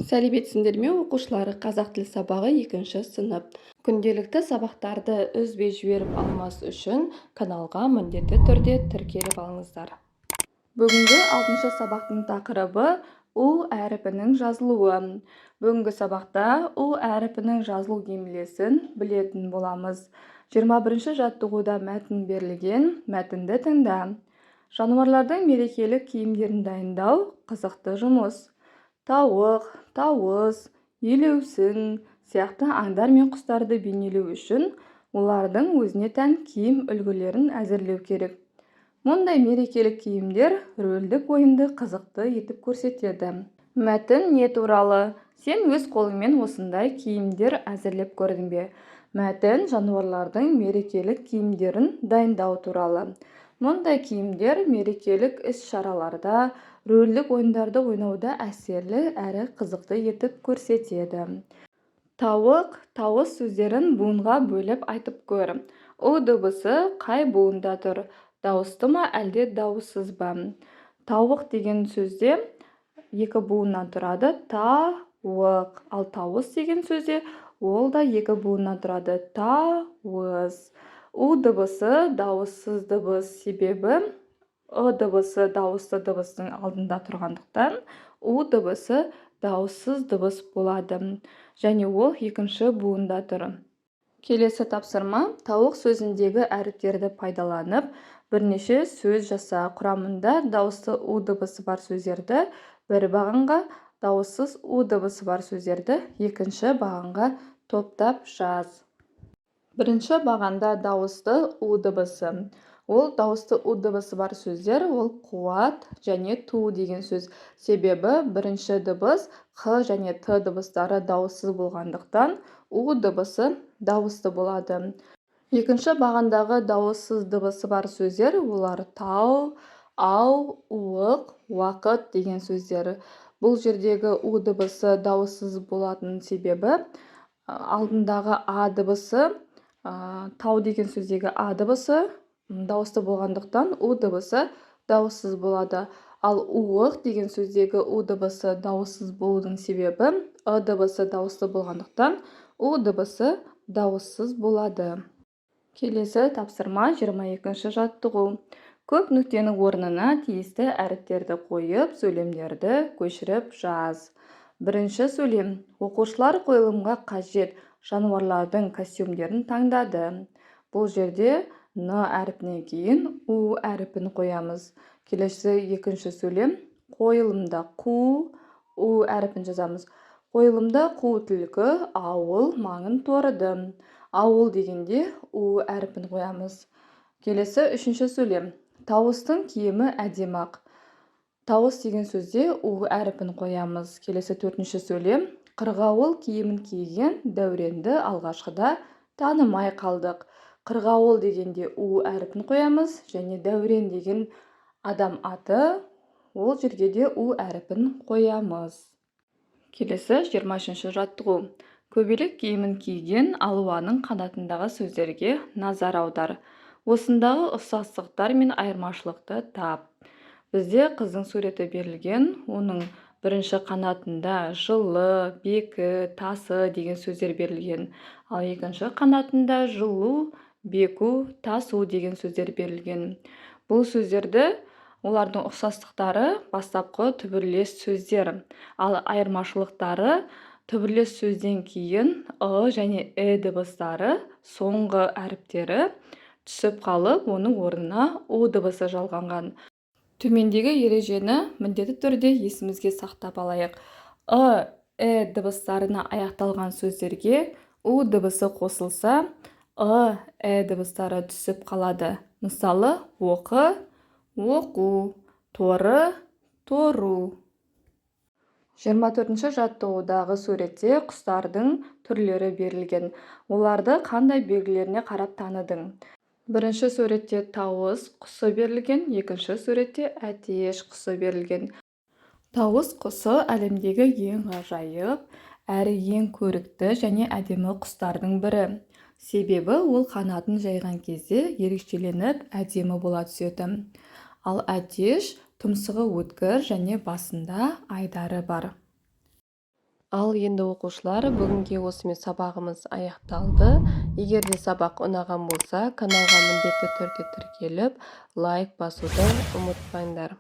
Сәлеметсіңдер ме, оқушылар! Қазақ тілі сабағы, екінші сынып. Күнделікті сабақтарды үзбей жіберіп алмас үшін каналға міндетті түрде тіркеліп алыңыздар. Бүгінгі алтыншы сабақтың тақырыбы: у әріпінің жазылуы. Бүгінгі сабақта у әріпінің жазылу емлесін білетін боламыз. 21-ші жаттығуда мәтін берілген. Мәтінді тыңда. Жануарлардың мерекелік киімдерін дайындау – қызықты жұмыс. Тауық, тауыс, елеусін сияқты аңдар мен құстарды бейнелеу үшін олардың өзіне тән киім үлгілерін әзірлеу керек. Мұндай мерекелік киімдер рөлдік ойынды қызықты етіп көрсетеді. Мәтін не туралы? Сен өз қолыңмен осындай киімдер әзірлеп көрдің бе? Мәтін жануарлардың мерекелік киімдерін дайындау туралы. Мұндай киімдер мерекелік іс-шараларда, рөлдік ойындарды ойнауда әсерлі әрі қызықты етіп көрсетеді. Тауық, тауыс сөздерін буынға бөліп айтып көр. У дыбысы қай буында тұр? Дауысты ма, әлде дауыссыз ба? Тауық деген сөзде екі буыннан тұрады: та-уық. Ал тауыс деген сөзде ол да екі буыннан тұрады: та-уыс. У дыбысы дауыссыз дыбыс, себебі ы дыбысы дауысты дыбыстың алдында тұрғандықтан, у дыбысы дауыссыз дыбыс болады және ол екінші буында тұр. Келесі тапсырма: тауық сөзіндегі әріптерді пайдаланып, бірнеше сөз жаса. Құрамында дауысты у дыбысы бар сөздерді бір бағанға, дауыссыз у дыбысы бар сөздерді екінші бағанға топтап жаз. Бірінші бағанда дауысты у дыбысы. Ол дауысты у дыбысы бар сөздер – ол қуат және ту деген сөз. Себебі бірінші дыбыс қ және т дыбыстары дауыссыз болғандықтан, у дыбысы дауысты болады. Екінші бағандағы дауыссыз дыбысы бар сөздер – олар тау, ау, уық, уақыт деген сөздер. Бұл жердегі у дыбысы дауыссыз болатын себебі алдындағы а дыбысы, тау деген сөздегі а дыбысы дауысты болғандықтан, у дыбысы дауыссыз болады. Ал уық деген сөздегі у дыбысы дауыссыз болудың себебі ы дыбысы дауысты болғандықтан, у дыбысы дауыссыз болады. Келесі тапсырма, 22-ші жаттығу. Көп нүктенің орнына тиісті әріптерді қойып, сөйлемдерді көшіріп жаз. Бірінші сөйлем: оқушылар қойылымға қажет жануарлардың костюмдерін таңдады. Бұл жерде н әрпінен кейін у әрпін қоямыз. Келесі екінші сөйлем: қойылымда қу, у әрпін жазамыз. Қойылымда қу түлкі ауыл маңын торыды. Ауыл дегенде у әрпін қоямыз. Келесі үшінші сөйлем: тауыстың киімі әдемі ақ. Тауыс деген сөзде у әрпін қоямыз. Келесі төртінші сөйлем: қырғауыл киімін киген Дәуренді алғашқыда танымай қалдық. Қырғауыл дегенде у әрпін қоямыз және Дәурен деген адам аты, ол жерге де у әрпін қоямыз. Келесі 23-ші жаттығу. Көбелек киімін киген Алуаның қанатындағы сөздерге назар аудар. Осындағы ұқсастықтар мен айырмашылықты тап. Бізде қыздың суреті берілген. Оның бірінші қанатында жылы, бекі, тасы деген сөздер берілген. Ал екінші қанатында жылу, беку, тасу деген сөздер берілген. Бұл сөздерді, олардың ұқсастықтары – бастапқы түбірлес сөздер. Ал айырмашылықтары – түбірлес сөзден кейін ы және і дыбыстары, соңғы әріптері түсіп қалып, оның орнына у дыбысы жалғанған. Төмендегі ережені міндетті түрде есімізге сақтап алайық: ы, і дыбыстарына аяқталған сөздерге у дыбысы қосылса, ы, і дыбыстары түсіп қалады. Мысалы, оқы – оқу, торы – тору. 24-ші жаттығудағы суретте құстардың түрлері берілген. Оларды қандай белгілеріне қарап таныдың? Бірінші суретте тауыс құсы берілген, екінші суретте әтеш құсы берілген. Тауыс құсы – әлемдегі ең ғажайып әрі ең көрікті және әдемі құстардың бірі. Себебі ол қанатын жайған кезде ерекшеленіп, әдемі бола түседі. Ал әтеш тұмсығы өткір және басында айдары бар. Ал енді, оқушылар, бүгінге осымен сабағымыз аяқталды. Егер де сабақ ұнаған болса, каналға міндетті түрде тіркеліп, лайк басуды ұмытпаңдар.